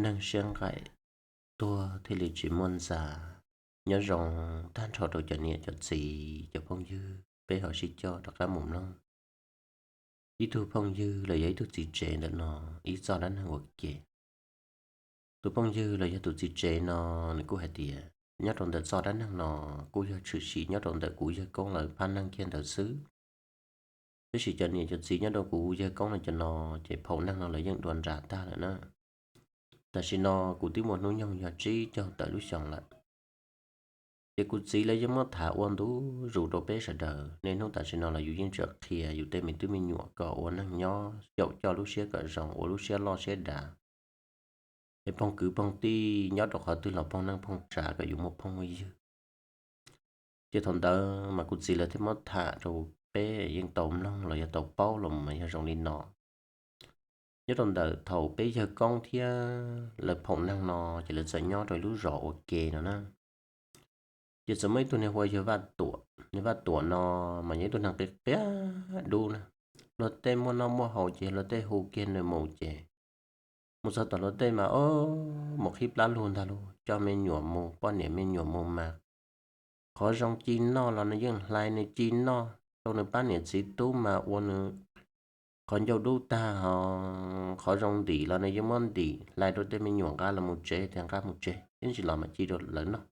neeg siab nqaim tuag thiaj li tsis muaj ntxa. Nyob zoo tag nrho rau cov niam cov txiv cov phooj ywg, peb ho sib coj rov qab mus mloog ib tug phooj ywg los yog ib tug txiv tsev ntawm no ib txoj dab neeg ua ke. Tus phooj ywg los yog tus txiv tsev no, nws kuj hais tias nyob rau ntawm txoj dab neeg no kuj yog tshwm sim nyob rau ntawm kuv yawg koob lawv phab neeg kiag ntawd xwb. Tab sis cov niam cov txiv nyob rau kuv yawg koob no cov no, ces phaum neeg no lawv yeej dua nras tag lawm na. Tam sim no kuv twb muaj hnub nyoog yog tsib caug tawm lub xyoos lawm. Ces kuv txiv lawv yeej muab tham ua ntu zus rau peb sawv daws, niaj hnub tam sim no los yus yeej tseem qhia yus tej me tub me nyuam kom ua neeg nyob xyaum coj lub siab kom zoo, ua lub siab loj siab dav, es phooj kwv phooj tij nyob rau qhov twg los phooj neej phooj tsav kom yus muaj phooj ywg. Ces thaum ntawd mas kuv txiv lawv thiaj muab tham rau peb yeej tau mloog los yog tau paub los mas yog zoo li no. Nyob rau ntawm thaum peb yawg koob thiab lawv phaum neeg no, ces lawv txawm nyob rau lub zos ua ke no na. Ces txawm muaj ib tug niag hu ua yawg Vaj Tuam. Niag Vaj Tuam no mas yog ib tug neeg qia qia dub na. Luag tej muaj noj muaj haus ces luag tej hu kiag nws mus ces mus txog tom luag tej mas o, mus qhib plab lug ntag lauj, coj me nyuam mus, poj niam me nyuam mus mas qhov zoo ci noj los nws yeej hlais nws ci noj, rau nws pab niam txiv tub mas ua nws qhov ncauj dub tag ho. Qhov zoo ntim los nws yeej muab ntim, hlais rau tej me nyuam nqa los mus tsev tias nqa mus tsev, ib ntsis los mam ci rau lawv noj.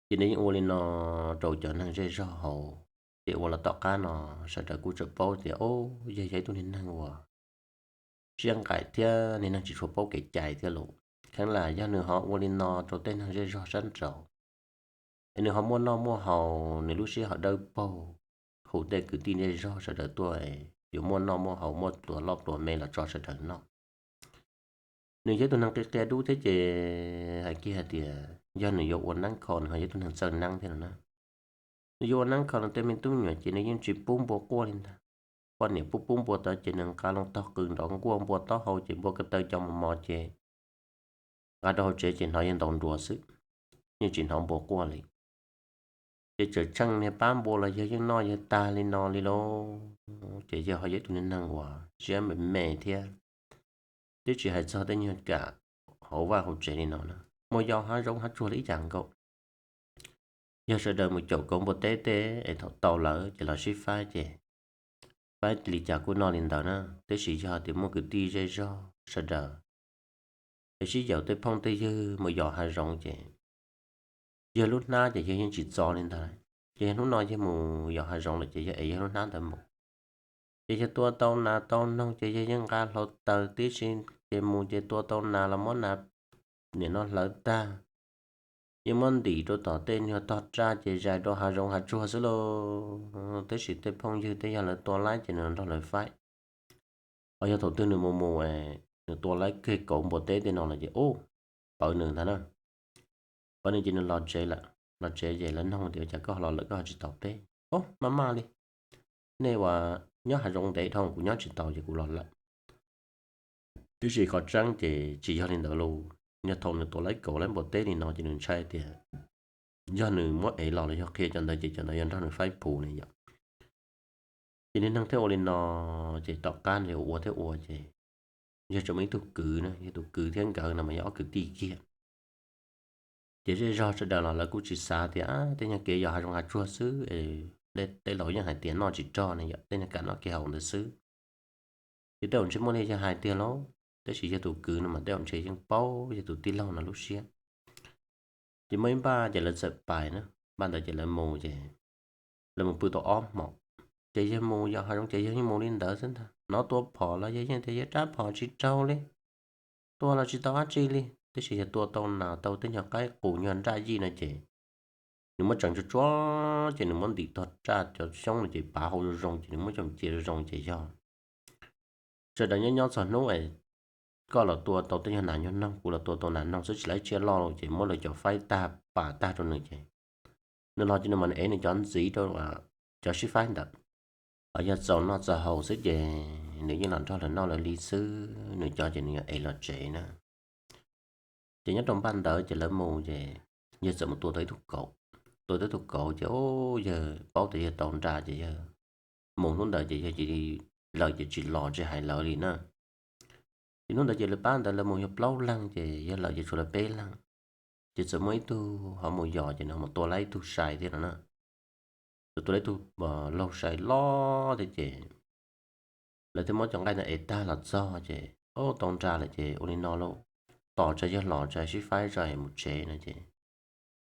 Ces nws yeej ua li no rau cov neeg zej zog hauv. Ces ua los tom qab no sawv daws kuj tseem paub tias o, yawg yog ib tug niag neeg uas siab nqaim thiab niag neeg tsis tshua paub kev cai thiab lauj. Kheev lam yog nws ho ua li no rau tej neeg zej zog sab nraud, es nws ho muaj noj muaj haus, nws lub siab ho dawb paug, hu tej kwv tij zej zog sawv daws tuaj, yuav muaj noj muaj haus, muaj pluas loj pluas me los tso sawv daws noj. Nws yog ib tug neeg qia qia dub thiab ces hais kiag hais tias yog nws yuav ua neeb kho, nws ho yog ib tug neeg txawj neeb thiab no na. Nws yuav ua neeb kho nws tej me tub me nyuam ces nws yeej tsis pub npua quaj li ntag. Poj niam pub pub npua tod ces nws nqa loo tog qws nrov nkuaj npua taub hau ces npua ko taw cov mos mos ces nqa rau hauv tsev ces hnov yawg ntaus nruas xwb, yeej tsis hnov npua quaj li. Ces tseem tsheej niag pab npua los yawg yeej noj yawg tag li no li lauj. Ces yawg ho yog ib tug niag neeg uas siab me me thiab, twb tsis hais txog tej nyuag kam hauv vaj hauv tsev li no na, muaj yos hav zoov hav tsuag li ib yam nkaus. Yog sawv daws mus caum kauv npua teb tej es thaum tau lawm ces los sib faib ces faib li cas kuj noj li ntawd na. Tiam sis yog tias muaj kwv tij zej zog sawv daws es sib yaum tej phooj tej ywg mus yos hav zoov ces yawg lub hnab ces yawg yeej tsis txo li ntawd. Ces yog hnub no yawg mus yos hav zoov lawm ces yawg ev yawg lub hnab ntawd mus. Ces yawg tua tau nas tau noog ces yawg yeej nqa hluav taws tib si, ces mus ces tua tau nas los muab nas nim no hlawv tag, yeej muab ntim rau tom tej nyuag tog raj ces zais rau hav zoov hav tsuag xwb lauj. Tab sis tej phooj ywg tej yog lawv tua laib ces nws nrog lawv faib. Ho yog thaum twg nws mus mus, nws tua laib kiag kauv npua teb tej no lawm ces ub, pawv nws ntag na. Pawv nws ces nws los tsev lawm, los tsev ces lawv noog tias ua cas koj los lawm koj ho tsis tos peb? Ub, maj maj li, nej ua nyob hav zoov ntev dhau kuv nyob tsis tau ces kuv los lawm. Tiam sis qhov tseeb ces tsis yog li ntawd lauj. Yog thaum nws tua laib kauv laib npua teb li no ces nws ntshai tias yog nws muab ev los los yog qhia cov ntawd ces cov ntawd yog nrog nws faib phu ne yom. Ces niag neeg thiaj ua li no, ces tom qab ntawd ua thiab ua ces yog tseem muaj ib tug kwv na, yog tus kwv thiab nkawd no mas yog ob kwv tij kiag. Ces zej zog sawv daws los lawv kuj tsis xav tias tej nyuag kev yos hav zoov hav tsuag xwb, tej laus yeej hais tias noj tsis rog ne yom, tej nyuag kam noj kev haus ntawd xwb. Ces tej zaum ntshe muaj li yawg hais tiag lauj, tab sis yog tus kwv no mas tej zaum ntshe yeej paub yog tus tij laug no lub siab. Ces muaj ib npaj ces lawv txawm pais na, npaj ntawd ces lawv mus ces lawv mus pw tau ob hmos. Ces yawg mus yos hav zoov ces yawg yeej mus li ntawd xwb ntag, hnov tua phom los yawg yeej tias yawg rab phom tsis raug li, tua los tsis tau dab tsi li, tab sis yawg tua tau nas tau tej nyuag qaib qus nyuag nraj yij no ces nws muab tseev tsuag tsuag ces nws muab ntim tog raj cov xyoob no ces pav hau zoo zoo ces nws muab coj cia zoo zoo ces yog sawv daws nyob nyob txog hnub es koj los tua tau tej nyuag nas nyuag noog, kuv los tua tau nas noog xwb tsis laib tsiaj loj los ces muab lawv cov faib tag pam tag rau nws ces nws los ces nws mam ev nws cov ntxiv rau cov sib faib ntawd. Ho yog txaus noj txaus haus xwb ces nws yeej los nrog lawv noj lawv li xwb, nws cov ces nws yuav ev los tsev na. Ces nyob rau npaj ntawd ces lawv mus ces yawg txawm mus tua tau ib tug kauv. Tua tau ib tug kauv ces yawg paub tias yawg tau nra ces yawg mus hnub ntawd ces yawg cia li lawm ces tsis los tsis hais lawv li na. Ces hnub ntawd ces lawv pab ntawd lawv mus yog plaub leeg ces yawg laus ces tshuav lawv peb leeg. Ces txawm muaj ib tug ho mus yos ces nws mus tua lawm ib tug sai thiab no na. Txawm tua lawm ib tug laug sai loj thiab ces lawv thiaj muab cov nqaij ntawd ev tag los txog ces, o, tau nra lawm ces ua li no lauj, tos tso yawg los tso sib faib tso mus tsev no ces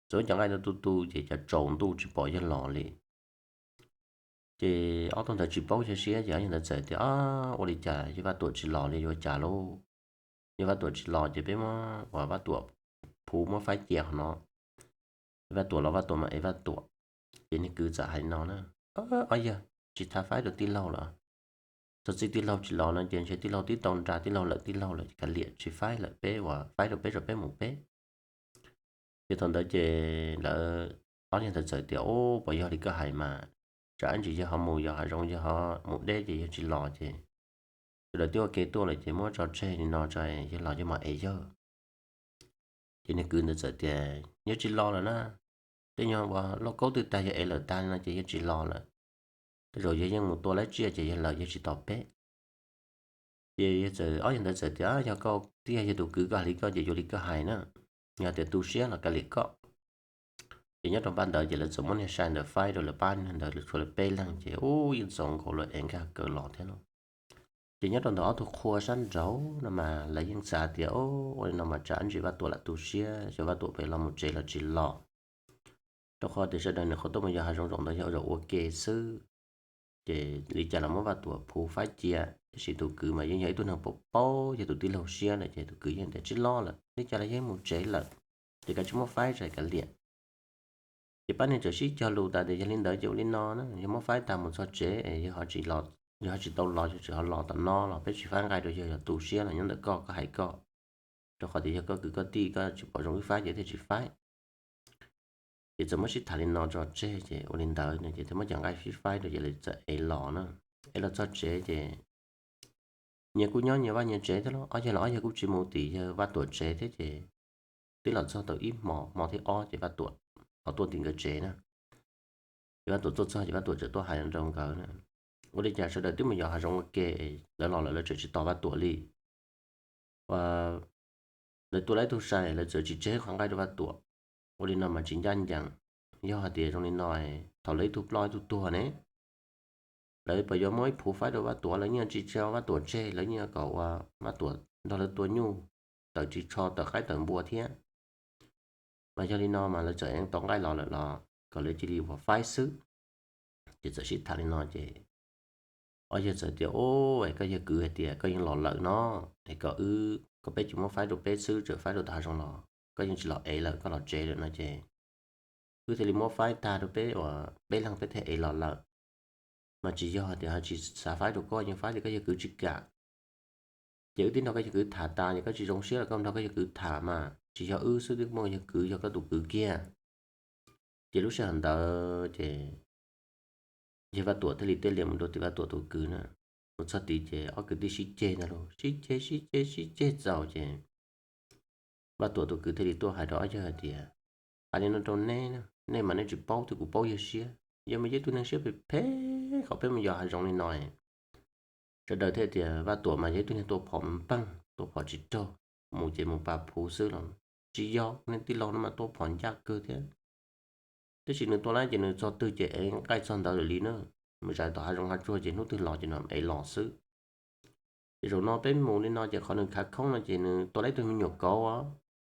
txawm muab cov nqaij ntawd tu tu ces cas tsaus ntuj tsis pom yawg los li. Ces ob tug ntawd tsis paub yawg siab ces ob yawg ntawd txawm tias, ua li cas yawg Vaj Tuam tsis los li yuav cas lauj? Yawg Vaj Tuam tsis los ces peb muab uas Vaj Tuam phuv muab faib cia qhov no. Vaj Tuam los Vaj Tuam mam ev Vaj Tuam. Ces niag kwv txawm hais li no na, ob yawg tsis tas faib rau tij laug los? Txog txij tij laug tsis los no ces ntshe tij laug twb tau nra tij laug lawm, tij laug lawm kav liam tsis faib lawm, peb uas faib rau peb tso peb mus peb. Ces thaum ntawd ces lawv ob yawg ntawd txawm tias, o, puas yog li koj hais mas, tsam ib ntsis yawg ho mus yos hav zoov yawg ho mus deb ces yawg tsis los ces sawv daws twb ua ke tuaj lawm ces muab tso tseg li no tso yawg los yawg mam ev yawg. Ces niag kwv ntawd txawm tias yawg tsis los lawm na, tej nyuag uas lauj kaub twb tag yawg ev lawm tag li no ces yawg tsis los lawm. Tej zaum yawg yeej mus tua lawv tsiaj ces yawg lawm yawg tsis tos peb. Ces yawg txawm, ob yawg ntawd txawm tias, yog koj thiab yog tus kwv koj hais li koj ces ua li koj hais na, yog tias tu siab los kav liam koj. Ces nyob rau npaj ntawd ces lawv txawm muab niag sai ntawd faib rau lawv pab ntawd tshuav lawv peb leeg ces ub yeej txaus nkaus lawv ev nkag kaw los thiab no. Ces nyob rau ntawm ob tug qhua sab nraud no mas lawv yeej xav tias, o, ua li no mas tsam ib ntsis Vaj Tuam lam tu siab xyov Vaj Tuam pem los mus tsev los tsis los, rau qhov tias sawv daws nws qhov tuaj mus yos hav zoov zaum ntawd yog zaum ua ke xwb. Ces li cas los muab Vaj Tuam phuv faib cia, tiam sis tus kwv mas yeej yog ib tug neeg paub paub yog tus tij laug siab lawm ces tus kwv yeej tias tsis los lawm, li cas los yeej mus tsev lawm, ces kav tsij muab faib tso kav liam. Ces pab niag txawm sib cog lus tas tias yog li ntawd ces ua li no na, yog muab faib tag mus txog tsev es yog ho tsis tau los, yog ho tsis tau los yog tseem ho los tom no los peb tsis faib nqaij rau yawg, yog tu siab los nyob ntawm koj, koj hais koj, rau qhov tias yog koj kwv koj tij koj tsis pom zoo wb faib ces thiaj tsis faib. Ces txawm muab sib tham li no tso tseg ces ua li ntawd no ces thiaj muab cov nqaij sib faib rau ces lawv txawm ev los na. Ev los txog tsev ces nyias kuj nyob nyias vaj nyias tsev thiab los ob yawg los ob yawg kuj tsis mus tim yawg Vaj Tuam tsev thiab ces twb los txog tau ib hmo, hmo thib ob ces Vaj Tuam ho tuaj tim nkawd tsev na. Ces Vaj Tuam tuaj txog ces Vaj Tuam txawm tuaj hais rau nkawd na, ua li cas sawv daws twb mus yos hav zoov ua ke, lawv los lawm lawv tseem tsis tos Vaj Tuam li? Lawv tua lawv ib tug sai lawv txawm tsis tseg qhov nqaij rau Vaj Tuam, ua li no mas tsis ncaj ncees. Yog hais tias zoo li no, thaum lawv ib tug ploj ib tug tuag ne, lawv puas yuav muab ib phuv faib rau Vaj Tuam? Lawv yeej tsis tso Vaj Tuam tseg, lawv yeej kom uas Vaj Tuam nrog lawv tua nyuj, tawm ris tsho tawm qaib tawm npua thiab. Mas yog li no mas lawv txawm ev tau nqaij los lawm los kom lawv cia li uas faib xwb. Ces txawm sib tham li no ces ob yawg txawm tias, o, es koj yawg kwv hais tias koj yeej los lawm no, es kom wb, kom peb tsis muab faib rau peb xwb, tseem faib rau tom hav zoov los koj yeej tsis los ev lawm, koj los tsev lawm no ces wb thiaj li muab faib tag rau peb uas peb leeg peb thiaj ev los lawm. Mas tsis yog tias ho tsis xav faib rau koj, yeej faib tias koj yawg kwv tsis kam. Ces wb twb nrog koj yawg kwv tham tas, yog koj tsis zoo siab los koj nrog koj yawg kwv tham mas tsis yog wb xwb, twb muaj yawg kwv, yog koj tus kwv kiag. Ces lub sij hawm ntawd ces yawg Vaj Tuam thiaj li tej liam mus rau tim Vaj Tuam tus kwv na. Mus txog tid ces ob kwv tij sib ceg ntag lauj, sib ceg sib ceg sib ceg txaus ces Vaj Tuam tus kwv thiaj li tuaj hais rau ob yawg hais tias, hais li no rau neb, nej mas nej tsis paub thiab kuv paub yawg siab, yawg mas yog ib tug neeg siab phem phem kom peb mus yos hav zoov li no. Sawv daws thiaj tias Vaj Tuam mas yog ib tug neeg tua phom npeeg, tua phom tsis raug, mus ces mus pas phuv xwb los tsis yog, neeg tij laug no mas tua phom ncaj kawg thiab. Tab sis nws tua lawm ces nws txog twg ces ev nqaij txog ntawd lawm li na. Mus zais tom hav zoov hav tsuag ces hnub twg los ces nws ev los xwb. Ces zaum no peb mus li no ces qhov nws khav khoob no ces nws tua lawm ib tug me nyuam kauv,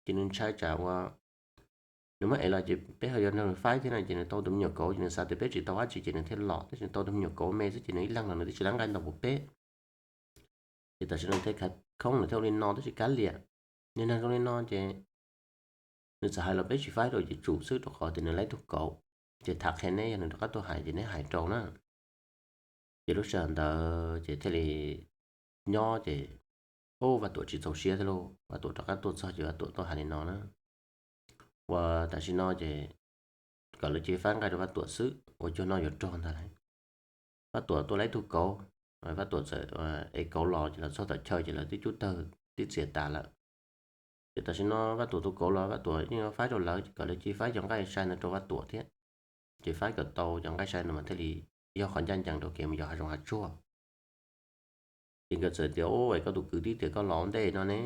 ces nws ntshai tsam uas nws muab ev los ces peb ho yuav nrog nws faib thiab no ces nws tau tus me nyuam kauv ces nws xav tias peb tsis tau dab tsi ces nws thiaj los, tab sis nws tau tus me nyuam kauv me xwb ces nws ib leeg los nws twb tsis lab nqaij ntau pes peb. Ces tam sim no nws thiaj khav khoob nws thiaj ua li no tab sis kav liam, niag neeg zoo li no ces nws txawm hais los peb tsis faib rau ces tsum xwb rau qhov tias nws lab ib tug kauv. Ces tham qhia neb, yog nws rov qab tuaj hais ces neb hais rau na. Ces lub sij hawm ntawd ces thiaj li nyob ces, ub, Vaj Tuam tsis txaus siab thiab lauj. Vaj Tuam rov qab tuaj txog ces Vaj Tuam tuaj hais li no na, uas tam sim no ces kom lawv cia li faib nqaij rau Vaj Tuam xwb, ua cuag noj yuav rog ntag lauj. Vaj Tuam tua lawm ib tug kauv, Vaj Tuam txawm ev kauv los ces los txog tom chaw ces lawv twb cub tawg twb txias tas lawm. Ces tam sim no Vaj Tuam tus kauv los Vaj Tuam yeej yuav faib rau lawv ces kom lawv cia li faib cov nqaij sai ntawd rau Vaj Tuam thiab. Ces faib kom tau cov nqaij sai ntawd mas thiaj li yog qhov ncaj ncees rau kev mus yos hav zoov hav tsuag. Ces nkawd txawm tias, Ua, koj tus kwv tib tias koj los ua ntej no ne,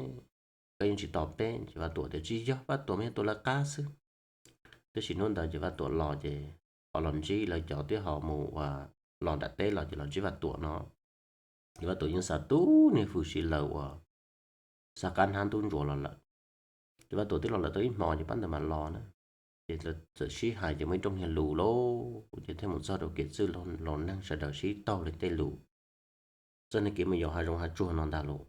koj yeej tsis tos peb. Ces Vaj Tuam tias, Tsis yog, Vaj Tuam mas yog tus lawv qab xwb. Tab sis hnub ntawd ces Vaj Tuam los ces ho los ntsib lawv cov twb ho mus ua los nram teb los ces los ntsib Vaj Tuam no. Ces Vaj Tuam yeej xa tub niag hwj si lawm uas xa qab hnab ntub ntsuav los lawm. Ces Vaj Tuam twb los lawm tau ib hmo ces pab ntawd mam los na. Ces lawv txawm sib hais ces muaj ib rooj niag lus lauj, ces thiaj mus txog rau kev txwj laus neeg sawv daws sib taug li tej lus txoj niag kev mus yos hav zoov hav tsuag no ntag lauj.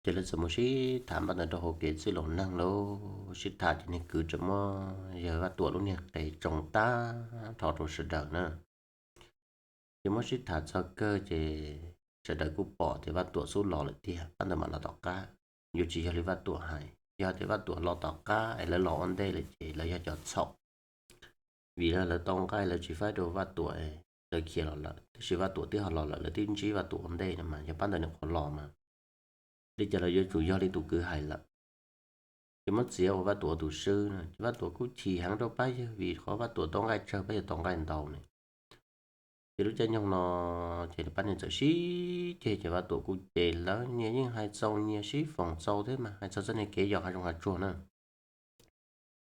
Ces lawv txawm mus sib tham npaj ntawd rau hauv kev txwj laus neeg lauj, sib tham ces niag kwv tseem muab yawg Vaj Tuam lub niag qe tsoo tag nrho rau sawv daws na. Ces muab sib tham txog kawg ces sawv daws kuj pom tias Vaj Tuam xub los lawm tiag, pab ntawd mam los tom qab. Yuav tsis yog li Vaj Tuam hais, yog tias Vaj Tuam los tom qab es lawv los ua ntej lawm ces lawv yog cov txhaum. Vim lawv tau nqaij lawv tsis faib rau Vaj Tuam, lawv khiav los lawm, tab sis Vaj Tuam twb ho los lawm, lawv twb ntsib Vaj Tuam ua ntej no mas yog pab ntawd nws qhuav los mas. Li cas los yuav tsum yog li tus kwv hais lawm. Ces muab txiav ua Vaj Tuam tus swb no ces Vaj Tuam kuj chim heev rau pab yawg vim qhov Vaj Tuam tau nqaij tsawg pab yawg tau nqaij ntau ne. Ces lub caij nyoog no ces pab niag txawm sib ceg ces Vaj Tuam kuj cem lawv, nyias yeej hais txaus nyias sib foom txaus thiab mas hais txog txoj niag kev yos hav zoov hav tsuag na.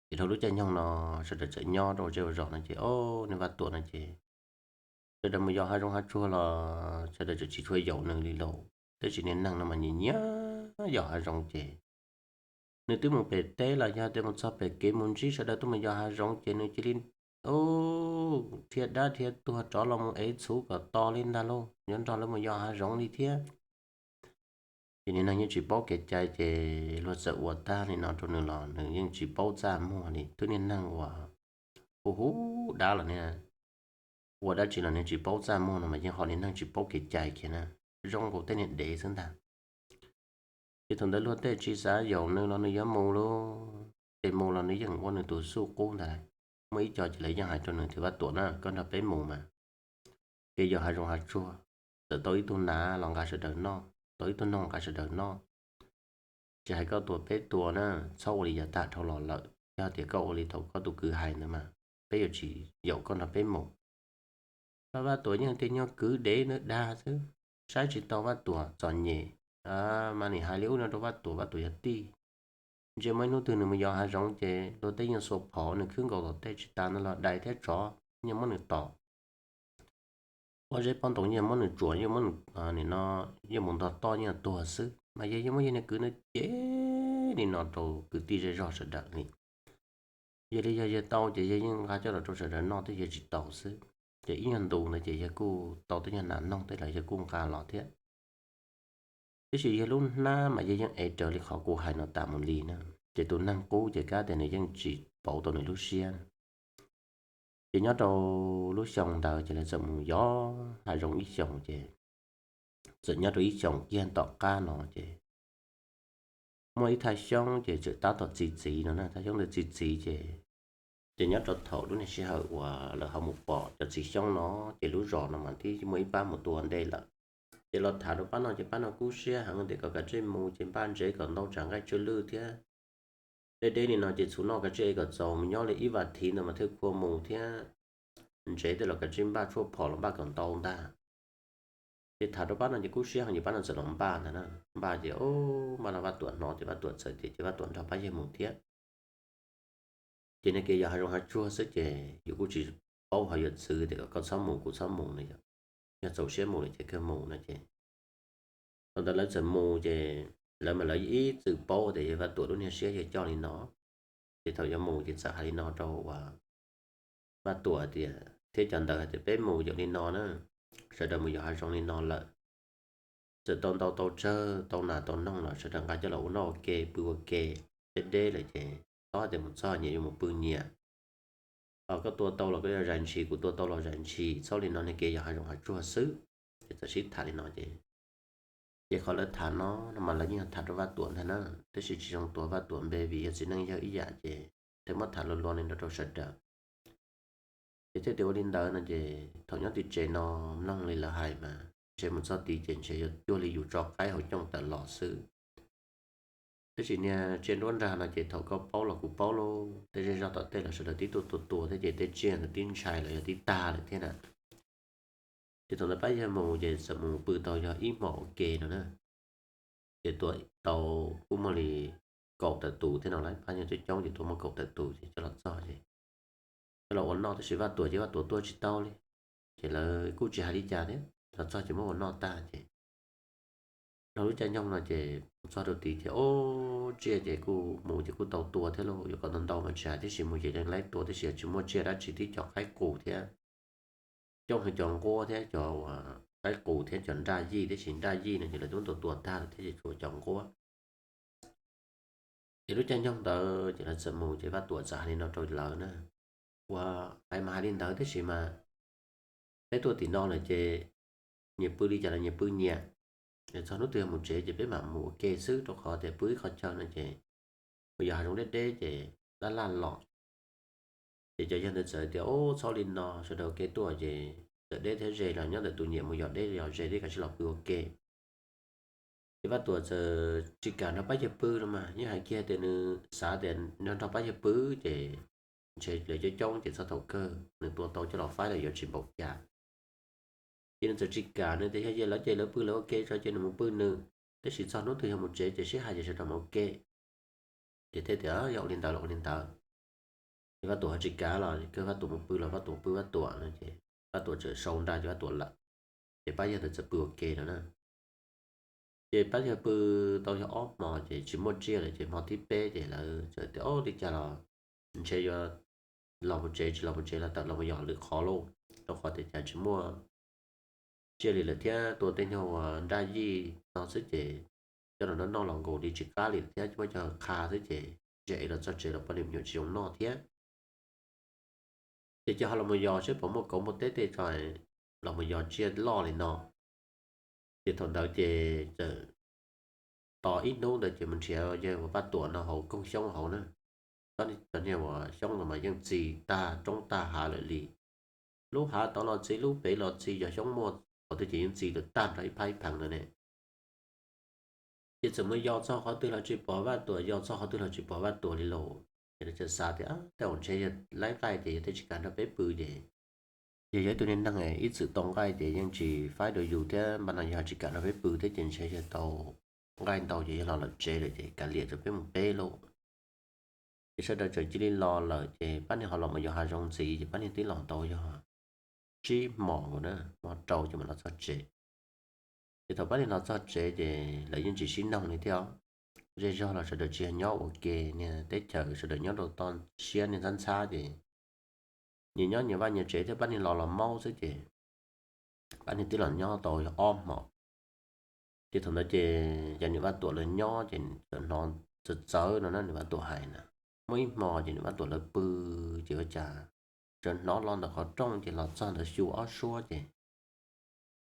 Ces dhau lub caij nyoog no sawv daws txawm nyob rau zej zos no ces, o, niag Vaj Tuam no ces sawv daws mus yos hav zoov hav tsuag los sawv daws txawm tsis tshua yaum nws li lauj. Tab sis niag neeg no mas nyiam nyiam yos hav zoov ces nws twb mus pem teb los yog tias mus txog pem kev mus ntsib sawv daws tuaj mus yos hav zoov ces nws cia li dhia dab dhia tuag rov los mus ev txhuv kom to li ntag lauj, yuav nrog lawv mus yos hav zoov li thiab. Ces niag neeg yeej tsis paub kev cai ces luag txawm ua tag li no rau nws los nws yeej tsis paub txaj muag li. Twb niag neeg uas hu hu dab los niag ua dab tsi los niag tsis paub txaj muag no mas yeej ho niag neeg tsis paub kev cai kiag na, zoo nkaus tej niag dev xwb ntag. Ces thaum ntawd luag tej tsis xav yaum nws los nws yuav mus lauj, ces mus los nws yeej ua nws tus xuj qub ntag. Muaj ib co ces lawv yeej hais rau nws tias, Vaj Tuam na, koj nrog peb mus mas kev yos hav zoov hav tsuag, txawm tau ib tug nas los nqa sawv daws noj, tau ib tug noog nqa sawv daws noj. Tsis hais koj tua peb tua na, txhob ua li yav tag dhau los lawm. Yog tias koj ua li thaum koj tus kwv hais ntawd mas peb yuav tsis yaum koj nrog peb mus. Vaj Tuam yeej tias nyuag kwv dev ntawd dag xwb, saib tsis tau Vaj Tuam txom nyem, mas nim hais li ub no rau Vaj Tuam, Vaj Tuam yog tij. Ntsia muaj ib hnub twg nws mus yos hav zoov ces luag tej yeej xuas phom nws khwb nkaus tom tej, tsis tas ntawd los dais thiab tsov yeej muab nws tom, pob zeb pob ntoo yeej muab nws tsuam, yeej muab nws, nim no yeej mus ntog toj yeej tuag xwb. Mas yog yeej muab yog niag kwv ntawd cem li no rau kwv tij zej zog sawv daws li. Yog li yog yawg tau ces yawg yeej nqa coj los rau sawv daws noj thiab, yawg tsis tau xwb. Ces ib nyuag ntu ntawd ces yawg kuj tau tej nyuag nas noog tej los yawg kuj nqa los thiab. Tab sis yawg lub hnab mas yawg yeej ev raws li qhov kuv hais no tas mus li na. Ces tus neeg qub ces kab tias nws yeej tsis pauv tau nws lub siab. Ces nyob rau lub xyoo ntawd ces lawv txawm mus yos hav zoov ib xyoos ces txawm nyob rau ib xyoos kiag tom qab no ces muaj ib thaj xyoob ces txawm tab tom txi txiv no na, thaj xyoob ntawd txi txiv ces, ces nyob rau thaum lub niag sij hawm uas lawv ho mus pom cov txiv xyoob no ces lub zos no mas twb muaj ib pab mus tua ntej lawm. Ces los tham rau pab no ces pab no kub siab heev tias kom kav tsij mus ces npaj ntsev kom ntau tsam nqaij tsw lwj thiab. Deb deb li no ces txhuv noj kav tsij ev kom txaus, mus nyob li ib vas thiv ntawd mas thiaj kua mus thiab. Ntsev tej los kav tsij npaj, tshuaj phom los npaj kom ntau ntag. Ces tham rau pab no ces kub siab heev ces pab no txawm los npaj ntag na. Npaj ces, o, npaj no Vaj Tuam hnov ces Vaj Tuam txawm tias ces Vaj Tuam nrog pab yawg mus thiab. Ces nws kev yos hav zoov hav tsuag xwb ces yus kuj tsis paub ho yuav txwv tias kom koj txhob mus kuv txhob mus no yom. Yog txaus siab mus lawm ces kawg mus no ces thaum ntawd lawv txawm mus ces lawv mas lawv ib txwm paub tias yog Vaj Tuam lub niag siab yog coj li no. Ces thaum yuav mus ces txawm hais li no rau uas Vaj Tuam tias thiab cov ntawd hais tias peb mus yaum li no na, sawv daws mus yos hav zoov li no lawm, txawm tau ntau tau tsawg tau nas tau noog los sawv daws nqa coj los ua noj ua ke pw ua ke, deb deb lawm ces txhob tias mus txog nyias yuav mus pw nyias. Koj tua tau los koj yuav zais ntshis, kuv tua tau los zais ntshis, txhob li no, nws kev yog hav zoov hav tsuag xwb. Ces txawm sib tham li no ces, ces qhov lawv tham no no mas lawv yeej tham rau Vaj Tuam ntag na, tab sis tsis zoo tuav Vaj Tuam npe vim yog txiv neej yawg ib yam ces thiaj muab tham luag luag li no rau sawv daws. Ces thiaj tias ua li ntawd no ces thaum nyob tim tsev no mloog li lawv hais mas ntshe mus txog tid ces ntshe yuav cuag li yus tso qaib hauv cooj tawm los xwb. Tab sis niag tsiaj nruab nrag no ces thaum koj paub los kuv paub lauj, tej zej zog tom tej los sawv daws tib tuaj tua tua thiab ces tej tsiaj ntawd tib ntshai los yog tib tag lawm thiab na. Ces thaum ntawd pab yawg mus ces txawm mus pw tau yog ib hmos ua ke no na. Ces tua tau kuj muaj li kaum tawm tus thiab no lawm, pab yawg coob coob ces tua muaj kaum tawm tus ces coj los txog ces coj los ua noj tab sis Vaj Tuam ces Vaj Tuam tuaj tsis tau li. Ces lawv kuj tsis hais li cas thiab, los txog ces muab ua noj tag ces nrog lub caij nyoog no ces mus txog rau tid ces ub, tsiaj ces kuj mus ces kuj tau tua thiab lauj, yuav kom ntau ntau mas tsis hais, tiam sis mus ces yeej laib tua tiam sis tsis muaj tsiaj dab tsi, tib cov qaib qus thiab coob heev, cov nquab thiab cov qaib qus thiab cov nraj yij, tiam sis nraj yij no ces lawv twb tua tua tag lawm thiab ces tshuav cov nquab. Ces lub caij nyoog ntawd ces lawv txawm mus ces Vaj Tuam txawm hais li no rau lawv na, ua, hais mas hais li ntawd tiam sis mas peb tuaj tim no lawm ces nyias pw li cas los nyias pw nyias, txog hnub twg yog mus tsev ces peb mam mus ua ke xwb, rau qhov tias pw ib qhov chaw no ces mus yos hav zoov deb deb ces laj laj los. Ces cov yawg ntawd txawm tias, ub, txhob li no, sawv daws ua ke tuaj ces txawm deb thiab ze los nyob ntawm tus nyiam mus yos deb yos ze thiab kav tsij los pw ua ke. Ces Vaj Tuam txawm tsis kam nrog pab yawg pw no mas, yeej hais kiag tias nws xav tias nrog nrog pab yawg pw ces ntshe lawv coob coob ces txog thaum kawg nws tua tau coj los faib los yuav tsis npaum cas. Ces nws txawm tsis kam, nws tias yog lawv ces lawv pw lawv ua ke tso ces nws mus pw nws, tab sis txog hnub twg yog mus tsev ces sib hais ces sawv daws mus ua ke. Ces thiaj tias yog ua li ntawd los ua li ntawd. Ces Vaj Tuam ho tsis kam los kawg, Vaj Tuam mus pw los Vaj Tuam pw Vaj Tuam no ces Vaj Tuam txawm sau nra ces Vaj Tuam lawm. Ces pab yawg ntawd txawm pw ua ke no na. Ces pab yawg pw tau yog ob hmo ces tsis muaj tsiaj lawm ces hmo thib peb ces lawv txawm tias, ub, li cas los ntshe yuav los mus tsev, tsis los mus tsev los tawm los mus yos lwm qhov lauj, rau qhov tias cas tsis muaj tsiaj li lawm thiab tua tej nyuag uas nraj yij no xwb ces coj los noj noj los nkaus li tsis qab li thiab, muab coj qha xwb ces ntshe es los txog tsev los poj niam me nyuam tsis zoo noj thiab. Ces cia ho los mus yos seb puas muaj kauv muaj teb tej tso, los mus yos tsiaj loj li no. Ces thaum ntawd ces txawm tos ib hnub ntawd ces mus nrhiav yawg uas Vaj Tuam no hauv koog xyoob hauv na. Cov niag uas xyoob no mas yeej txi tag roob tag hav lawm li. Lub hav tod los txi, lub pem los txi, cov xyoob muaj qhov twg ces yeej txi tag nrho ib phab ib pheev ntawd ne. Ces txawm mus yos txog qhov twg los tsis pom Vaj Tuam, yos txog qhov twg los tsis pom Vaj Tuam li lauj. Ces lawv txawm xav tias tej zaum ntshe yog laib nqaij ces yog thiaj tsis kam nrog peb pw ces, ces yog ib tug niag neeg ib txwm tau nqaij ces yeej tsis faib dua yus thiab, npaj no yog tsis kam nrog peb pw thiab ces ntshe yog tau nqaij ntau ces yog los lawm tsev lawm ces kav liam rau peb mus peb lauj. Ces sawv daws txawm cia li los lawm ces pab niag ho los mus yos hav zoov ntxiv ces pab niag twb los tau yog tsib hmos nkaus na, hmo rau ces mam los txog tsev. Ces thaum pab niag los txog tsev ces lawv yeej tsis sib noog li thiab. Zej zog los sawv daws tsis yog nyob ua ke, niag teb chaws sawv daws nyob rau toj siab niag ntxhab ntxhab ces nyias nyob nyias vaj nyias tsev thiab, pab niag los los maub xwb ces pab niag twb los nyob tau yog ob hmos. Ces thaum ntawd ces yog niam Vaj Tuam lawv nyob ces txawm hnov txawv txawv no na, niam Vaj Tuam hais na. Muaj ib hmo ces niam Vaj Tuam lawv pw ces ua cas txawm hnov los ntawm qhov rooj ces los txog ntawd xyu ob suab ces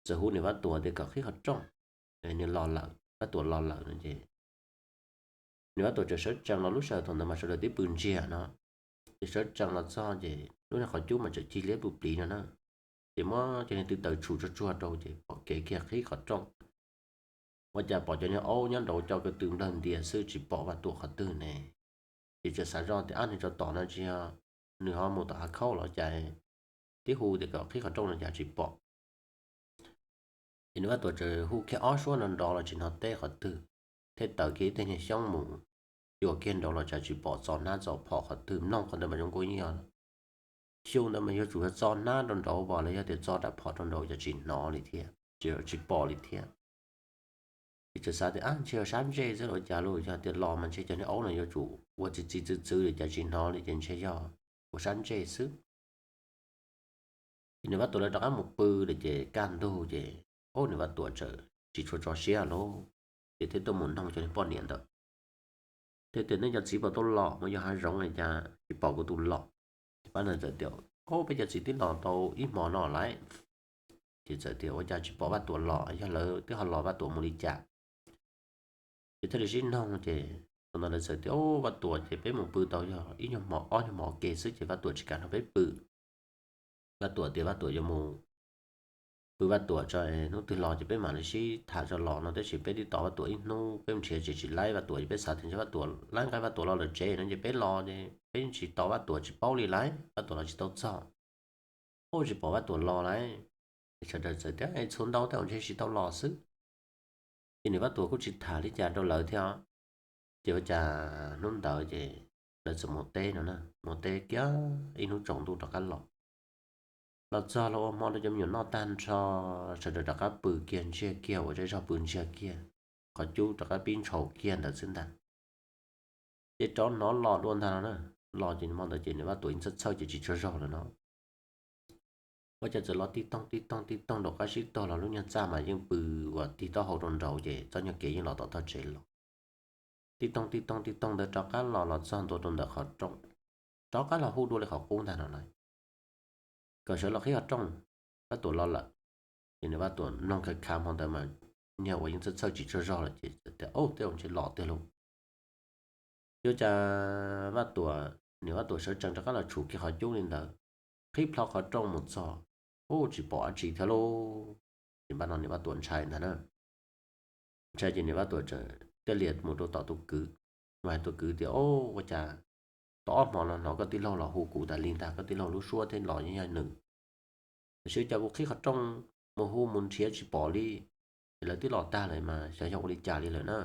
txawm hu niam Vaj Tuam tias kom qhib qhov rooj, nws los lawm, Vaj Tuam los lawm no ces niam Vaj Tuam txawm sawv tsees los, lub sij hawm thaum ntawd mas sawv daws twb pw ntsiag no, ces sawv tsees los txog ces lub niag qhov cub mas txawm cig liab pw pliv no na. Ces muab cov niag tw taws tshum tsuag tsuag rau ces pom kev kiag qhib qhov rooj. Ua cas pom cov niag aub nyob nraud co ko tw nplawg ntias xwb, tsis pom Vaj Tuam qhov twg ne. Ces txawm xav zoj tias ab, niag tsov tom no tsis yog nws ho mus tom hav khaub los cas, tib hu tias kom qhib qhov rooj no cas tsis pom. Ces niam Vaj Tuam txawm hu kiag ob suab no nrov los tsis hnov teb qhov twg, thiaj taws kiag ib teg niag xyoob mus, xyuas kiag nraud los cas tsis pom txo hnab txo phom qhov twg, mloog qhov ntawd mas zoo nkaus yeej yog xyu ntawd mas yuav tsum yog txo hnab rau nraud los yog tias txo rab phom rau nraud cas tsis hnov li thiab, tsis pom li thiab. Ces txawm xav tias ab, ntshe yog sab ntsej xwb los cas lauj, yog tias los mas ntshe cov niag aub no yuav tsum ua txi txi txwv txwv li cas tsis hnov li, ces ntshe yog ua sab ntsej xwb. Ces niam Vaj Tuam lawv rov qab mus pw lawm ces kaj ntug ces, ub, niam Vaj Tuam txawm tsis tshua tso siab lauj, ces thiaj tuaj mus noog cov niag poj niam ntawd, thiaj tias nej cov txiv puas tau los mus yos hav zoov li cas tsis pom kuv tus los. Ces pab ntawd txawm tias, ub, peb cov txiv twb los tau ib hmo no lawm. Ces txawm tias ua cas tsis pom Vaj Tuam los, yog lawv twb ho los Vaj Tuam mus li cas. Ces thiaj li sib noog ces thaum ntawd lawv txawm tias, ub, Vaj Tuam ces peb mus pw tau yog ib nyuag hmo ob nyuag hmo ua ke xwb ces Vaj Tuam tsis kam nrog peb pw. Vaj Tuam tias Vaj Tuam yuav mus pw Vaj Tuam tso, hnub twg los ces peb mam li sib tham tso los no, tab sis peb twb tos Vaj Tuam ib hnub, peb mus nrhiav tsev tsis laib Vaj Tuam, ces peb xav tias ntshe Vaj Tuam laib nqaij Vaj Tuam los lawm tsev no ces peb los ces peb tsis tos Vaj Tuam tsis paub li lauj, Vaj Tuam los tsis tau txog. Ub, tsis pom Vaj Tuam los lauj. Sawv daws txawm tias txhua ntau tej zaum ntshe tsis tau los xwb. Ces niam Vaj Tuam kuj tsis tham li cas rau lawv thiab. Ces ua cas hnub ntawd ces lawv txawm mus teb no na, mus teb kiag ib hnub tsaus ntuj rov qab los. Los txog los ua hmo rau cov me nyuam noj tag nrho, sawv daws rov qab pw kiag ntsiag kiag, ua zej zog pw ntsiag kiag, qhov cub rov qab pib ntshaus kiag ntawd xwb ntag. Ces rov hnov los dua ntag no na. Los ces hmo ntawd ces niam Vaj Tuam yeej txhawj txhawj ces tsis tsaug zog lawm no. Ua cas txawm los tib toog tib toog tib toog nraum qab sib tog los lub nyuag txaj mas yeej pw uas tig taub hau rau nraud ces txoj nyuag kev yeej los tom tog tsev los. Tib toog tib toog tib toog ntawd rov qab los los txog ntua rau ntawm qhov rooj, rov qab los hu dua li qhov qub ntag no lawm, kom sawv los qhib qhov rooj, Vaj Tuam los lawm. Ces niam Vaj Tuam mloog khav khav hmo ntawd mas niag uas yeej txhawj txhawj tsis tsaug zog lawm ces tias, Au, tej zaum ntshe los tiag lauj. Yuav cas Vaj Tuam, niam Vaj Tuam sawv tsees rov qab los tshum kiag qhov cub li ntawd, qhib plho qhov rooj mus txog, ub, tsis pom dab tsi thiab lauj. Ces npaj no niam Vaj Tuam ntshai ntag na. Ntshai ces niam Vaj Tuam txawm thiaj li mus rau tom tus kwv, mus hais tus kwv tias, Au, ua cas tau ob hmo no hnov koj tij laug los hu kuv tas li ntag, koj tij laug lub suab thiab los yeej yog nws. Tiam sis cas kuv qhib qhov rooj mus hu mus nrhiav tsis pom li, es lawv twb los tag lawm mas xyov yog ua li cas li lawm na.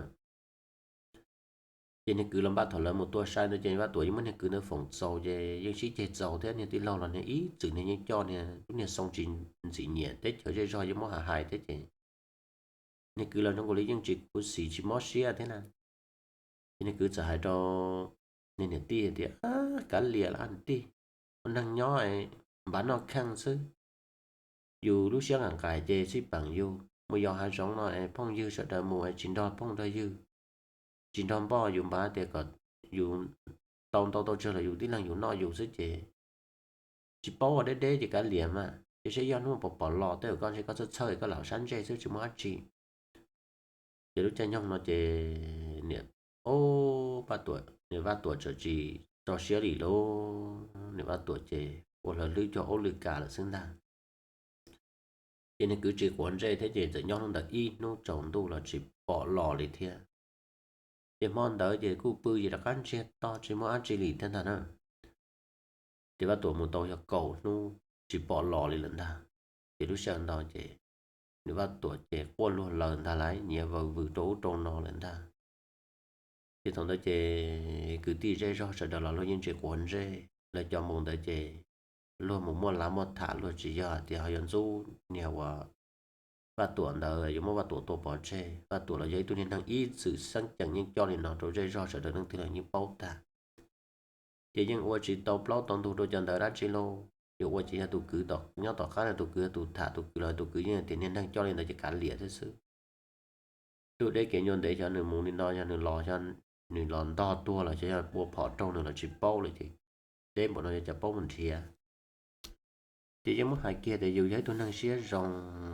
Ces niag kwv los npaj thaum lawv mus tua sai ntawd ces Vaj Tuam yeej muab niag kwv ntawd foom txaus ces yeej sib ceg txaus thiab, niag tij laug los niag ib txwm niag yeej coj niag lub niag xoo tsis ntxim nyiam teb chaws zej zog yeej muab hais hais thiab ces niag kwv los zoo nkaus li yeej tsis khuv xim tsis mob siab thiab na. Ces niag kwv txawm hais rau niag niam tij tias, Kav liam lawm niam tij, ua neeg nyob npav noj kheej xwb. Yus lub siab nqaim nqaim ces xij peem yus mus yos hav zoov no es phooj ywg sawv daws mus es tsis nrog phooj nrog ywg, tsis nrog npoj yus npav tias kom yus tau ntau tau tsawg los yus tib leeg yus noj yus xwb ces tsis paub ua deb deb ces kav liam mas, ces saib yog hnub pom pom los tej zaum koj ntshe koj txhawj txhawj koj lam sab ntsej xwb tsis muaj dab tsi. Ces lub caij nyoog no ces niam, o, Vaj Tuam, niam Vaj Tuam txawm tsis tso siab li lauj, niam Vaj Tuam ces ua hlo hlwb cog ub lwj kas lawm xwb ntag. Ces niag kwv tsis quav ntsej thiab ces txawm nyob hnub ntawd ib hnub tsaus ntuj los tsis pom los li thiab. Ces hmo ntawd ces kuj pw ces rov qab ntsiag to tsis muaj dab tsi li thiab ntag na. Ces Vaj Tuam mus tau yog kaum hnub tsis pom los li lawm ntag. Ces lub sij hawm ntawd ces niam Vaj Tuam ces quaj luag lawm ntag lauj, nyiav vawv vwm rau ub rau no lawm ntag. Ces thaum ntawd ces kwv tij zej zog sawv daws los luag yeej tsis quav ntsej, lawv cov mus ntawd ces luag mus muaj lav muaj tham, luag tsis yog tias ho yuav ntxub niag uas Vaj Tuam ntawd yuav muab Vaj Tuam tua pov tseg. Vaj Tuam los yog ib tug niag neeg ib txwm xeeb ceem yeej coj li no rau zej zog sawv daws leej twg los yeej paub tag. Ces yeej ua tsis tau plaub tau ntug rau cov ntawd dab tsi lauj. Yuav ua ces yog tus kwv nyob tom qab no, tus kwv yog tus tham, tus kwv los tus kwv yeej tias niag neeg coj li ntawd ces kav liam thiab xwb. Tub deb kev ncua ntev, xyov nws mus li no, yog nws los, xyov nws los ntog tuag los xyov yog ua phom raug nws los tsis paub lawm ces deb npaum no yuav cas paub mus nrhiav. Ces yeej muab hais kiag tias yus yog ib tug neeg siab zoo,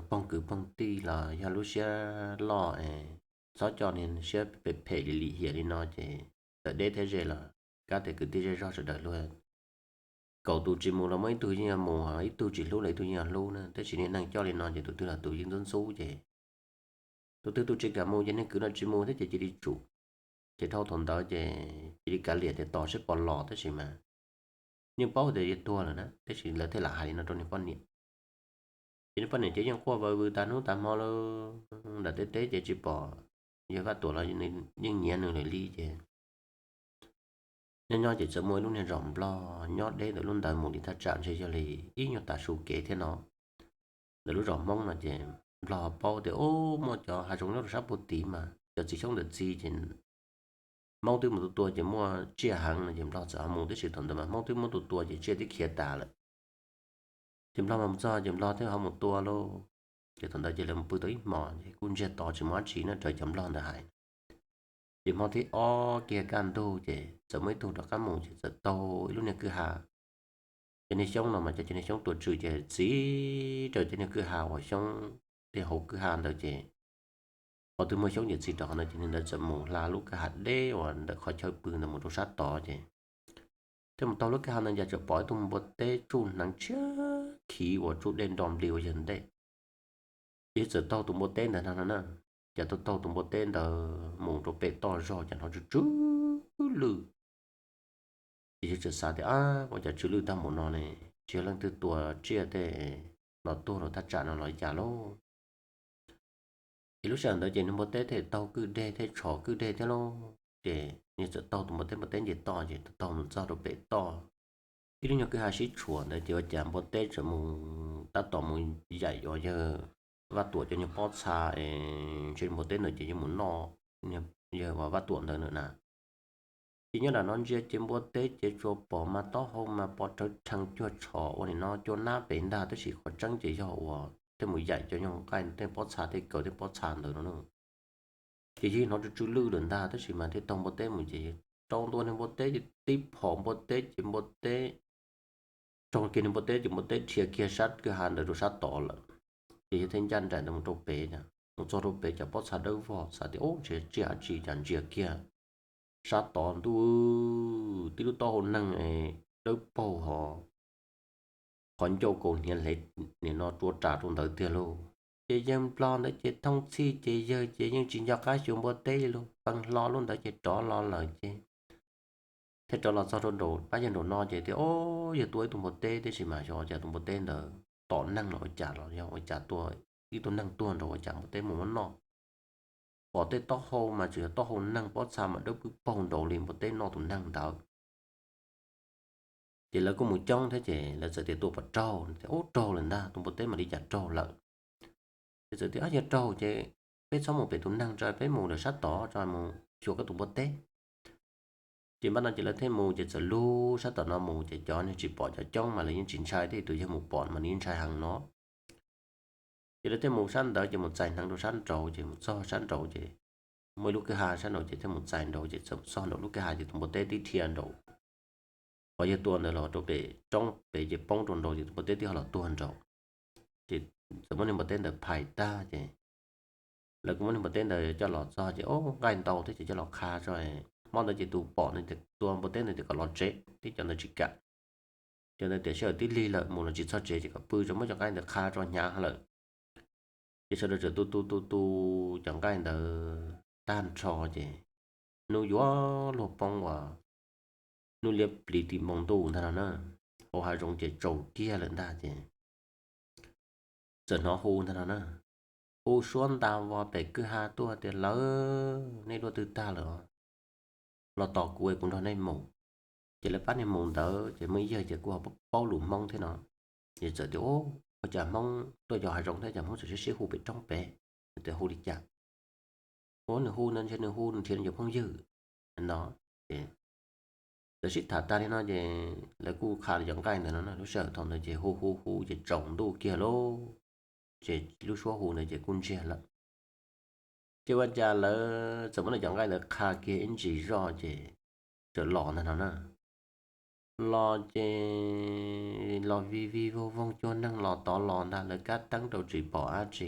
poog kwv poog tij los yog lub siab loj es txhob coj niag siab phem phem lim lim hiam li no ces txawm deb thiab ze los kab tias kwv tij zej zog sawv daws luag kaum tus tsis mus los muaj ib tug yeej yuav mus, ib tug tsis hlub los ib tug yeej yuav hlub na. Tab sis niag neeg coj li no ces tus twg los tus yeej ntxub ntxub ces tus twg tus tsis kam mus ces niag kwv no tsis mus thiab ces cia li tsum. Ces dhau thaum ntawd ces cia li kav liam tias tos seb pom los, tab sis mas yeej paub tias yog tuag lawm na, tab sis lawv thiaj lam hais li no rau niag poj niam. Ces niag poj niam ces yeej quaj vawv vwm tas hnub tas hmo lawm, nram teb teb ces tsis pom yog Vaj Tuam los yeej nyiav nws lawm li ces nyob nyob ces txawm muaj ib lub niag zos Nplog nyob deb ntawm lub ntawd mus li thaj tsam ntshe yog li ib nyuag tav su kev thiab no. Ntawm lub zos Hmoob no ces Nplog paub tias ub muaj cov hav zoov nyob rau sab puag tid mas cov txiv xyoob ntawm txiv ces Hmoob twb mus tua tua ces muaj tsiaj heev no ces Nplog txawm ho mus, tab sis thaum ntawd mas Hmoob twb muab tua tua ces tsiaj twb khiav tas lawm. Ces Nplog mas mus txog ces Nplog thiaj ho mus tua lauj. Ces thaum ntawd ces lawv mus pw tau ib hmos ces kuj ntsiag to tsis muaj dab tsi na, raws cov Nplog ntawd hais. Ces hmo thib ob kiag kaj ntug ces txawm muaj ib tug rov qab mus ces txawm taug ib lub niag kwj ha. Cov niag xyoob no mas cov, cov niag xyoob tua tsw ces txiv raws cov niag kwj ha uas xyoob tej hauv kwj ha ntawd ces qhov twg muaj xyoob ces txiv rau qhov ntawd ces niag ntawd txawm mus hla lub kwj ha deb uas ntawm qhov chaw pw ntawd mus rau sab tod ces thiaj mus taug lub kwj ha ntawd ces txawm pom ib tug npua teb tsuj hneev tshiab khiv uas tsuj dej nro nplig ua yawg ntej. Ces txawm taug tus npua teb ntawd no no na, ces taug taug tus npua teb ntawd mus rau pem toj zog ces hnov tsw tsw lwj. Ces yawg txawm xav tias, Ab, ua cas tsw lwj tag npaum no ne? Tsis yog leej twg tua tsiaj tej mas los tuag rau thaj tsam no los li cas lauj. Ces lub sij hawm ntawd ces niag npua teb thiaj taug kwj deg thiab tshov kwj deg thiab lauj, ces nws txawm taug tus npua teb, npua teb nce toj ces taug mus txog rau pem toj ib lub nyuag kwj ha sib tshuam ntawd ces ua cas npua teb txawm mus tab tom mus yaim uas yawg Vaj Tuam cov nyuag pob txha, ntshe npua teb ntawd ces yeej mus noj yawg uas Vaj Tuam ntawd na. Ces nyob nram no ntsia ces npua teb ces tsuas pom mas taub hau mas pos rawv rhees cuag tshom ua nim no cua nab pem ntag, tab sis qhov tseeb ces yog uas tej mus yaim cov nyuag nqaij tej pob txha, tej kaws tej pob txha ntawd no na. Ces yog hnov tsw tsw lwj lawm ntag, tab sis mas thiaj taug npua teb mus ces rau ntua niag npua teb ces tib phom npua teb ces npua teb raug kiag niag npua teb ces npua teb dhia kiag sab kwj ha ntawd rau sab tod lawm. Ces yawg thiaj ncaj nraim ntawd mus rau pem, mus txog rau pem cov pob txha dawb vog xav tias ub ntshe tsiaj dab tsi cas ntsia kiag sab tod ntuj, tib lub taub hau neeg dawb paug hos qhov ncauj kaus hniav hle nim no rua ras rau ntawd tiag lauj. Ces yawg nplog ntawd ces thooj txhij ces yawg ces yeej tsis nco qab xyuas npua teb li lauj, pee hlo lub ntawd ces rov los lawm ces thiaj rov los txog rau nraum pab yawg nraum no ces tias o, yawg tua ib tug npua teb, tiam sis mas xyov cas tus npua teb ntawd tom neeg los ua cas los yog ua cas tua ib tug neeg tuag nraud ua cas npua teb mus muab noj. Pom tej taub hau mas tsuas yog taub hau neeg, pob txha mas dawb pwb paug nraud li, npua teb noj tus neeg ntawd. Ces lawv kuj mus coob thiab ces lawv txawm tias tua puas raug, tias ub raug lawm ntag, tus npua teb mam li cas raug lawm. Ces txawm tias yog raug ces peb txhob mus pem tus neeg tso, peb mus lawm sab tod tso, mus xyuas koj tus npua teb. Ces npaj no ces lawv thiaj mus ces txawm lug sab tom no mus ces cov niag tsis pom cov coob mas lawv yeej tsis ntshai, tej tus yawg mus pom mas nws yeej ntshai heev no. Ces lawv thiaj mus sab ntawd ces mus txais hneev rau sab nraud ces mus txog sab nraud ces muaj ib lub kwj ha sab nraud ces thiaj mus txais nraud ces txawm txog nraum lub kwj ha ces tus npua teb tib dhia nraud, qhov yawg tua ntawd los rau pem roob pem ces poob rau nraud ces tus npua teb tib ho los tuag nraud. Ces txawm muab niag npua teb ntawd phais tag ces lawv kuj muab niag npua teb ntawd coj los txog ces o, nqaij ntau thiab ces coj los qha tso. Hmo ntawd ces tus pom tua npua teb ntawd tias kom los tsev, tib cov ntawd tsis kam. Cov ntawd tias sij hawm tib lig lawm mus los tsis txog tsev ces kom pw tso, muab cov nqaij ntawd qha tso hnyav lawm. Ces sawv daws txawm tu tu tu tu cov nqaij ntawd tag nrho ces hnub yuav luag poob uas hnub liab pliv tim npoo ntuj ntag no na, hauv hav zoov ces tsaus kiag lawm ntag ces txawm hnov hu ntag no na, hu suab nta vog pem kwj ha tuaj tias lawv, nej luaj twg tag lawm os, los tos kuv es kuv nrog nej mus. Ces lawv pab niag mus ntawd ces muaj ib yawg ces kuj ho paub lus Hmoob thiab no, ces txawm tias ua cas Hmoob tuaj yos hav zoov thiab cas Hmoob txawm sib sib hu pem roob pem, tias hu li cas, ua nws hu no ntshe nws hu nrhiav nws cov phooj ywg no. Ces lawv sib tham tag li no ces lawv kuj qha cov nqaij ntawd no na, lub sij hawm thaum ntawd ces hu hu hu ces tsaus ntuj kiag lauj, ces lub suab hu ntawd ces kuj ntsiag lawm. Ces ua cas lawv txawm muab lawv cov nqaij ntawd qha kiag ib ntsis zoj ces txawm los ntag no na. Los ces los vij vij voog voog cuag neeg los tod los ntag, lawv kab teeb rau tsis pom dab tsi.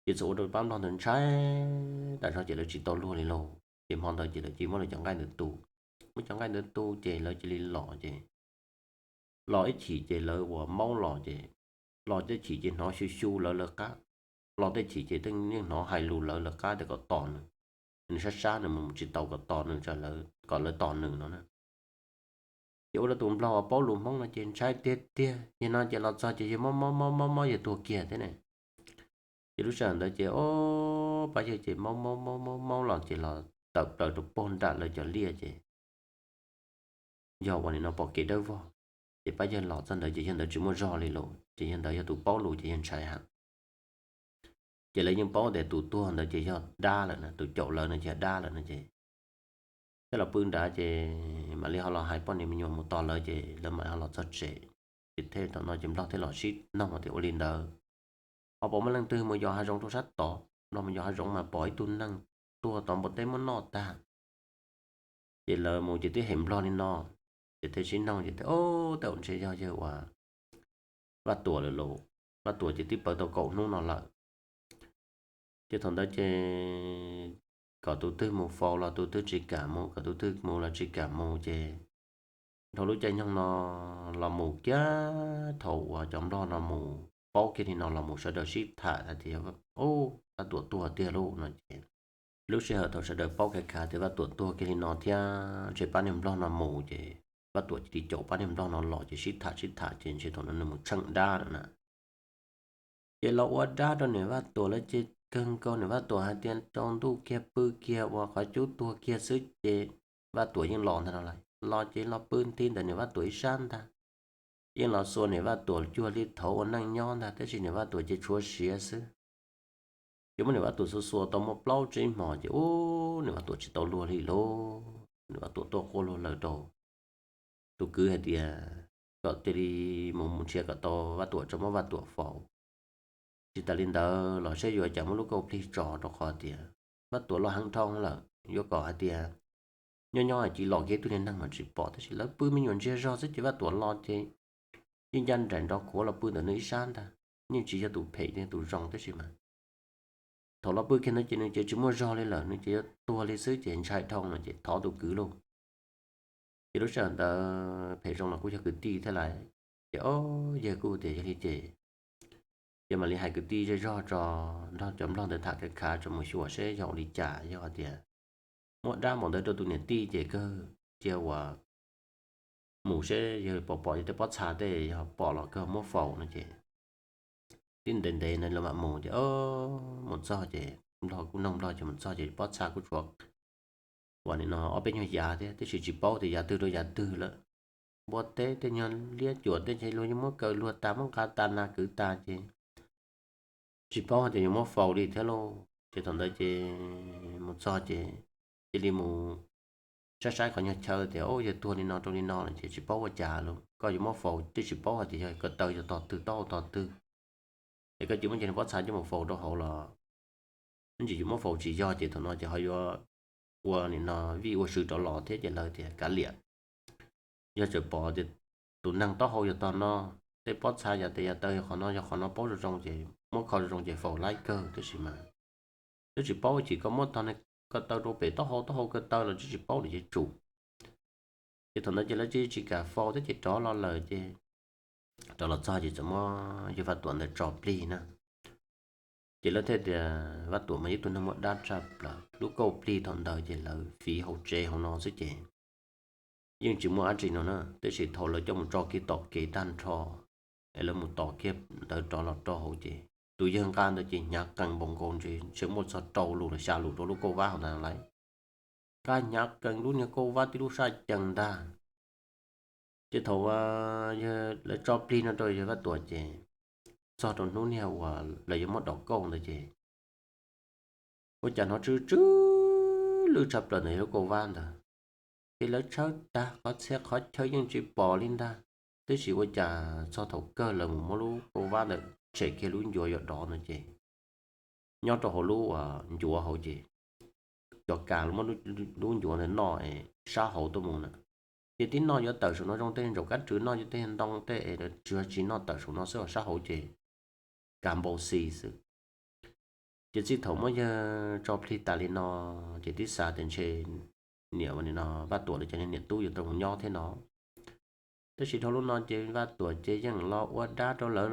Ces txawm ua rau pab nplog ntawd ntshai tas zog ces lawv tsis tau luag li lauj. Ces hmo ntawd ces lawv cia muab lawv cov nqaij ntawd tu, muab cov nqaij ntawd tu ces lawv cia li los ces los ib chim ces lawv uas maub los ces los tej chim ces hnov xyu xyu lawv lawv qab, los tej chim ces yeej hnov hais lus lawv lawv qab tias kom tos nws, nws sab sab nws mus tsis tau kom tos nws, kom lawv tos nws no na. Ces ua rau tus nplog uas paub lus Hmoob no ces ntshai tiag tiag, yog no ces los txog ces yawg mob mob mob mob mob yawg tuag kiag thiab ne. Ces lub sij hawm ntawd ces o, pab yawg ces maub maub maub maub maub los ces los tawm plaws rau puag nram lawv cov liaj ces yog ua nim no pom kev dawb vog. Ces pab yawg los txog ntawd ces yawg ntawd tsis muaj zog li lauj, ces yawg ntawd yog tus paub lus ces yawg ntshai heev. Ces lawv yeej paub tias tus tuag ntawd ces yog dab lawm na, tus caum lawv no ces yog dab lawm no ces thiaj los pw nrad ces mam li ho los hais poj niam me nyuam mus tos lawv ces lawv mam li ho los txog tsev. Ces thiaj thaum no ces nplog thiaj los sib noog tias ua li ntawd, ho puas muaj leej twg mus yos hav zoov rau sab tod? Nplog mus yos hav zoov mas pom ib tug neeg tuag tod npua teb muab noj tag. Ces lawv mus ces twb hem nplog li no, ces thiaj sib noog ces tias o, tej zaum ntshe yog yawg uas Vaj Tuam lawm lauj, Vaj Tuam ces twb pawv tau kaum hnub no lawm. Ces thaum ntawd ces kom tus twg mus faus los tus twg tsis kam mus, kom tus twg mus los tsis kam mus ces dhau lub caij nyoog no los mus kiag thaum uas cov nplog no mus paub kiag li no los mus sawv daws sib tham hais tias ub, Vaj Tuam tuag tiag lauj no ces lub sij hawm thaum sawv daws paub kiag khav tias Vaj Tuam tuag kiag li no thiab ntshe pab niag nplog no mus ces Vaj Tuam cia li caum pab niag nplog no los ces sib tham sib tham ces ntshe thaum no nws mus tsheej dab no na. Ces los ua dab rau niam Vaj Tuam lawv ces kawg nkaus, niam Vaj Tuam hais tias rau ntuj kiag pw kiag ua qhov cub tuag kiag xwb ces Vaj Tuam yeej los ntag no lawm. Los ces los pw nti ntawm niam Vaj Tuam ib sab ntag. Yeej los xuas niam Vaj Tuam cuag li thaum ua neej nyob ntag, tab sis niam Vaj Tuam ces tshuav siav xwb. Ces muab niam Vaj Tuam xuas xuas tau muaj plaub tsib hmos ces ub, niam Vaj Tuam tsis tau luag li lauj. Niam Vaj Tuam tuaj quaj luag lawm rau tus kwv hais tias kom cia li mus mus nrhiav kom tau Vaj Tuam tso muab Vaj Tuam faus. Tsis tas li ntawd los saib yuav cas muab lub kauj plig tso, rau qhov tias Vaj Tuam los heev dhau lawm, yuav kom hais tias nyob nyob cia li los kiag ib tug niag neeg mas tsis pom, tab sis lawv pw me nyuam ntsiag zog xwb ces Vaj Tuam los ces yeej ncaj nraim nrov khuav los pw ntawm nws ib sab ntag. Yeej tsis yog tus phem, yog tus zoo tab sis mas thaum los pw kiag ntawd ces nws ces tsis muaj zog li lawm, nws ces yuav tuag li xwb ces ntshai dhau no ces thov tus kwv lauj. Ces lub sij hawm ntawd phem zoo los kuj yog kwv tij thiab lawm, ces ob yawg kuj tias yog li ces ces mam li hais kwv tij zej zog tso, nrog cov nplog ntawd tham kev khav tso mus xyuas seb yog ua li cas, yog hais tias muab dab npaum ntawd rau tus niam tij ces kawg cia uas mus seb yog pom pom yog tej pob txha tej, yog pom los kawg muab faus no ces tib ntev ntev no lawv mam mus ces mus txog ces nplog kuj noog nplog ces mus txog ces pob txha kuj tshuav uas nim no ob peb nyuag yav thiab, tab sis tsis paub tias yav twg rau yav twg lawm. Npua teb tej nyuag liab cuam tej ces luag yeej muab kaw luag tas, muab nqa tas nas kwv tas ces tsis paub hais tias yuav muab faus li thiab lauj. Ces thaum ntawd ces mus txog ces cia li mus saib saib qhov nyuag chaw tias, o, yog tuag li no rau li no lawm ces tsis paub ua cas lauj. Koj yuav muab faus twb tsis paub hais tias yog ko taw yog tog twg, taub hau tog twg, es koj cia muab cov niag pob txha coj mus faus rau hauv los ntsis yuav muab faus tsis yog, ces thaum no ces ho yuav ua nim no vij ua sw rov los thiab. Ces lawv tias kav liam, yog tseem pom tias tus neeg taub hau yog tog no, tej pob txha yav tes yav taw yog qhov no, yog qhov no paub zoo zoo ces muab kho zoo zoo ces faus laib kawg, tab sis mas twb tsis paub, ces koj muab tog niag ko taw rau pem taub hau, taub hau ko taw los twb tsis paub li ces tsum. Ces thaum ntawd ces lawv tsis tsis kam faus thiab ces rov los lawm ces rov los txog ces txawm muab yawg Vaj Tuam ntawd tso plig na. Ces lawv thiaj tias Vaj Tuam mas yog ib tug neeg muaj dab tshaj plaws, lub kauj plig thaum ntawd ces lawv fiv hauv tsev hauv no xwb ces yeej tsis muaj dab tsi no na, tab sis thaum lawv coj mus tso kiag tom kev tag nrho es lawv mus tos kiag ntawd rov los rau hauv ces tus yawg nqa ntawd ces hnyav qees npaum nkaus ntshe muaj txog rau lus los xya lus rau lub kauj vab hauv ntawd lawm. Nqa hnyav qees lub niag kauj vab tib lub sab cees ntag. Ces thaum uas yawg lawv tso plig no rau yawg Vaj Tuam ces txog rau hnub niag uas lawv yuav muab dov kauj ntawd ces ua cas hnov tsw tsw lwj tshaj plaws ntawm yawg lub kauj vab ntawd. Ces lawv tshawb tag qhov txhia qhov chaw yeej tsis pom li ntag, tab sis ua cas txog thaum kawg lawv mus muab lub kauj vab ntawd tshem kiag lub ncuav yuav dov no ces nyob rau hauv lub uas ncuav hauv ces cov kas muab lub ncuav ntawd noj sab hauv tuaj mus na. Ces tib noj yuav tawm saum no zoo tej ntsaum kab rwg, noj yuav tej ntoo tej es tsis noj tawm saum no xwb, sab hauv ces kas npau xi xwb. Ces txij thaum muab yawg tso plig tas li no ces twb xav tias ntshe niam uas nim no Vaj Tuam lawv cov niam tub yuav tau mus nyob thiab no. Tab sis dhau lub no ces Vaj Tuam ces yeej los ua dab rau lawv,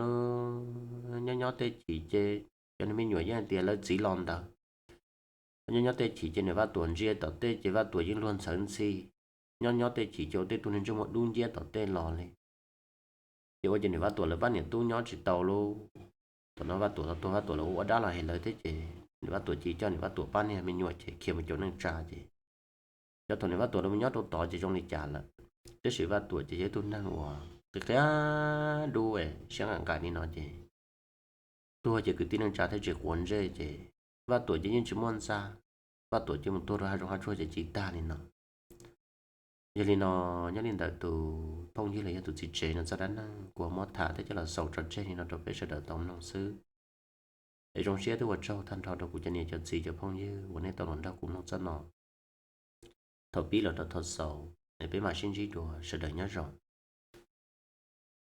nyob nyob tej chim ces cov niag me nyuam yeej hais tias lawv txiv los ntawd. Nyob nyob tej chim ces niam Vaj Tuam ntsia tom tej ces Vaj Tuam yeej luag ntxhawv ntxhi. Nyob nyob tej chim ces ua tej tug niag ntsej muag dub nciab tom tej los li. Ces ua ces niam Vaj Tuam lawv pab niam tub nyob tsis tau lauj. Thaum no Vaj Tuam tau tuag, Vaj Tuam lawv ua dab los hem lawv thiab ces niam Vaj Tuam cia li coj niam Vaj Tuam pab niag me nyuam ces khiav mus caum neej tsa ces xyov thaum niam Vaj Tuam lawv mus nyob rau tod ces zoo li cas lawm. Tab sis Vaj Tuam ces yog ib tug neeg uas qia qia dub es siab nqaim nqaim li no ces tuag ces kwv tij neej tsa thiaj tsis quav ntsej ces Vaj Tuam ces yeej tsis muaj ntxa. Vaj Tuam ces mus tuag rau hav zoov hav tsuag ces tsis tag li no. Yog li no, nyob li ntawm tus phooj ywg los yog tus txiv tsev no txoj dab neeg kuv muab tham thiab coj los xaus tso tseg li no rau peb sawv daws tau mloog xwb. Es zoo siab thiab ua tsaug tag nrho rau kuv cov niam cov txiv cov phooj ywg uas nej tau los nrog kuv mloog txoj no thaum pib los rau thaum xaus. Es peb mam sib ntsib dua, sawv daws nyob zoo.